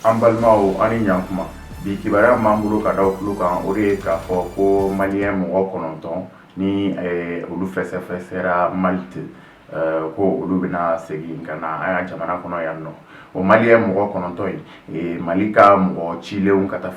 An balimaw, an ni ɲankuma. Bi kibaruya m'an bolo ka da tulo kan, o de ye k'a fɔ ko malien mɔgɔ 9 ni olu fɛsɛfɛsɛra Malte, ko olu bɛna segin ka na an ka jamana kɔnɔ yan nɔ. O malien mɔgɔ 9 in, Mali ka mɔgɔ cilenw ka taa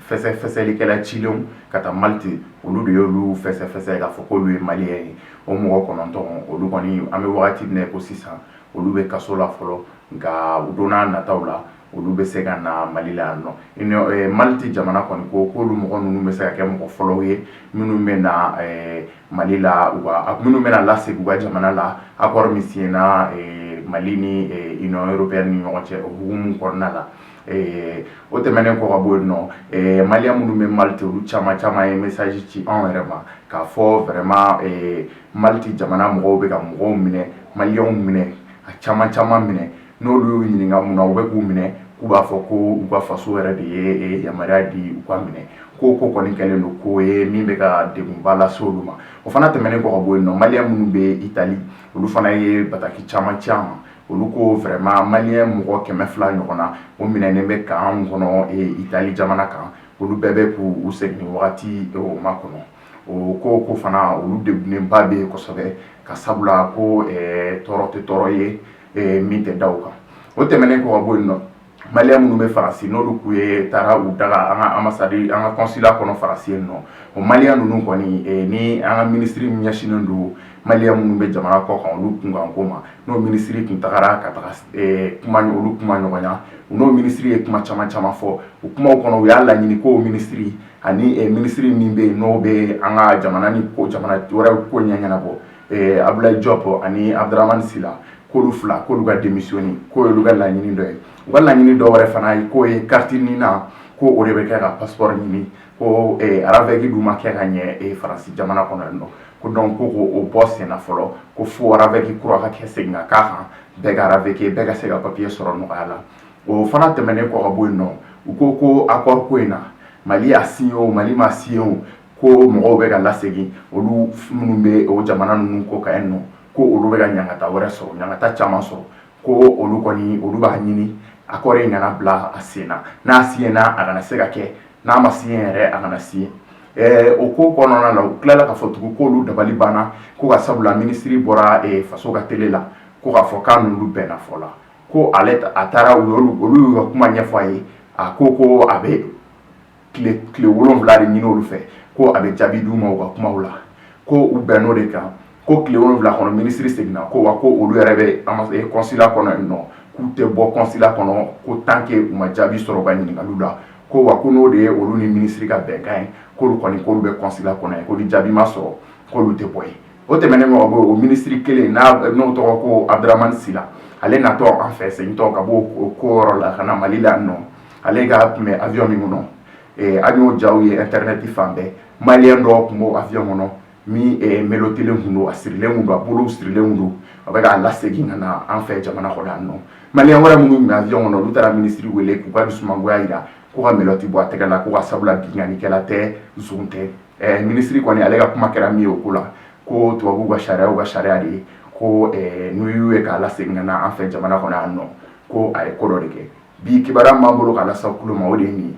fɛsɛfɛsɛlikɛla cilenw ka taa Malte, olu de y'olu fɛsɛfɛsɛ k'a fɔ k'olu ye malien ye. O mɔgɔ 9, olu kɔni, an bɛ wagati min na ko sisan, olu bɛ kaso la fɔlɔ, nka don n'a nataw la, olu bɛ se ka na Mali la yan nɔ. Malte jamana kɔni ko k'olu mɔgɔ ninnu bɛ se ka kɛ mɔgɔ fɔlɔw ye minnu bɛ na Mali la, u ka minnu bɛna lasegin u ka jamana la, accord min signena Mali ni Union européenne ni ɲɔgɔn cɛ, o hukumu kɔnɔna la. O tɛmɛnen kɔ ka bɔ yen nɔ, malien minnu bɛ Malte, olu caman caman ye message ci anw yɛrɛ ma k'a fɔ vraiment Malte jamana mɔgɔw bɛ ka mɔgɔw minɛ, malienw minɛ, a caman caman minɛ. N'olu y'u ɲininka mun na u bɛ k'u minɛ, k'u b'a fɔ ko u ka faso yɛrɛ de ye yamaruya di u ka minɛ. Ko ko kɔni kɛlen don ko ye min bɛ ka degunba lase olu ma. O fana tɛmɛnen kɔ ka bɔ yen nɔ, malien minnu bɛ Italie, olu fana ye bataki caman ci an ma. Olu ko vraiment malien mɔgɔ 200 ɲɔgɔn na, o minɛnen bɛ camp kɔnɔ Italie jamana kan, olu bɛɛ bɛ k'u segin wagati o ma kɔnɔ. O ko ko fana, olu degunnenba bɛ yen kosɛbɛ, ka sabula ko tɔɔrɔ tɛ tɔɔrɔ ye min tɛ da o kan. O tɛmɛnen kɔ ka bɔ yen nɔ, malien minnu bɛ Faransi, n'olu k'u ye taara u daga an ka ambassade, an ka consulat kɔnɔ Faransi yen nɔ, o malien ninnu kɔni, ni an ka minisiri min ɲɛsinnen don malien minnu bɛ jamana kɔ kan, olu kunkanko ma, n'o minisiri tun tagara ka taga kuma olu kuma ɲɔgɔnya, n'o minisiri ye kuma caman caman fɔ. O kumaw kɔnɔ, u y'a laɲini ko minisiri ani minisiri min bɛ yen, n'o bɛ an ka jamana ni ko jamana wɛrɛw ko ɲɛ ɲɛnabɔ, Abdoulaye Diop ani Abdramane Sila, k'olu fila, k'olu ka démissionner, k'o y'olu ka laɲini dɔ ye. U ka laɲini dɔ wɛrɛ fana ye k'o ye carte NINA, ko o de bɛ kɛ ka passeport ɲini, ko RAVEC dun ma kɛ ka ɲɛ Faransi jamana kɔnɔ yan nɔ, ko donc ko k'o bɔ sen na fɔlɔ, ko fo RAVEC kura ka kɛ, segin ka k'a kan, bɛɛ ka RAVEC, bɛɛ ka se ka papier sɔrɔ nɔgɔya la. O fana tɛmɛnen kɔ ka bɔ yen nɔ, u ko ko accord ko in na, Mali y'a signé o, Mali ma signé o, ko mɔgɔw bɛ ka lasegin, olu minnu bɛ o jamana ninnu ko kan yen nɔ, ko olu bɛ ka ɲangata wɛrɛ sɔrɔ, ɲangata caman sɔrɔ, ko olu kɔni, olu b'a ɲini accord in kana bila a sen na. N'a signé na, a kana se ka kɛ, n'a ma signé yɛrɛ, a kana signé. O ko kɔnɔna la, u tilala k'a fɔ tugun k'olu dabali banna, ko ka sabula minisiri bɔra faso ka télé la ko k'a fɔ k'a n'olu bɛnna fɔ la, ko ale a taara, olu y'u ka kuma ɲɛfɔ a ye, a ko ko a bɛ tile 7 de ɲini olu fɛ, ko a bɛ jaabi d'u ma u ka kumaw la, ko u bɛnn'o de kan, ko tile 7 kɔnɔ minisiri seginna ko wa ko olu yɛrɛ bɛ consulat kɔnɔ yen nɔ, k'u tɛ bɔ consulat kɔnɔ ko tant que u ma jaabi sɔrɔ u ka ɲininkaliw la, ko wa ko n'o de ye olu ni minisiri ka bɛnkan ye, k'olu kɔni, k'olu bɛ consulat kɔnɔ yen, ko ni jaabi ma sɔrɔ, k'olu tɛ bɔ yen. O tɛmɛnen kɔ ka bɔ yen, o minisiri kelen n'a n'o tɔgɔ ko Abdramane Sila, ale natɔ an fɛ, segintɔ ka bɔ o ko yɔrɔ la ka na Mali la nɔ, ale ka tun bɛ avion min kɔnɔ, an y'o jaw ye internet fan bɛɛ. Malien dɔw tun b'o avion kɔnɔ min menottélen tun don, a sirilen tun don, a bolow sirilen tun don, a bɛ k'a lasegin ka na an fɛ jamana kɔnɔ yan nɔ. Malien wɛrɛ minnu tun bɛ avion kɔnɔ, olu taara minisiri wele k'u ka dusumangoya jira ko ka menottes bɔ a tɛgɛ la, ko ka sabula binkannikɛla tɛ, zon tɛ. Minisiri kɔni, ale ka kuma kɛra min ye o ko la, ko tubabuw ka sariya, ka sariya de ye ko n'u y'u ye k'a lasegin ka na an fɛ jamana kɔnɔ yan nɔ, ko a ye ko dɔ de kɛ. Bi kibaruya min b'an bolo k'a lase aw tulo ma, o de ye nin ye.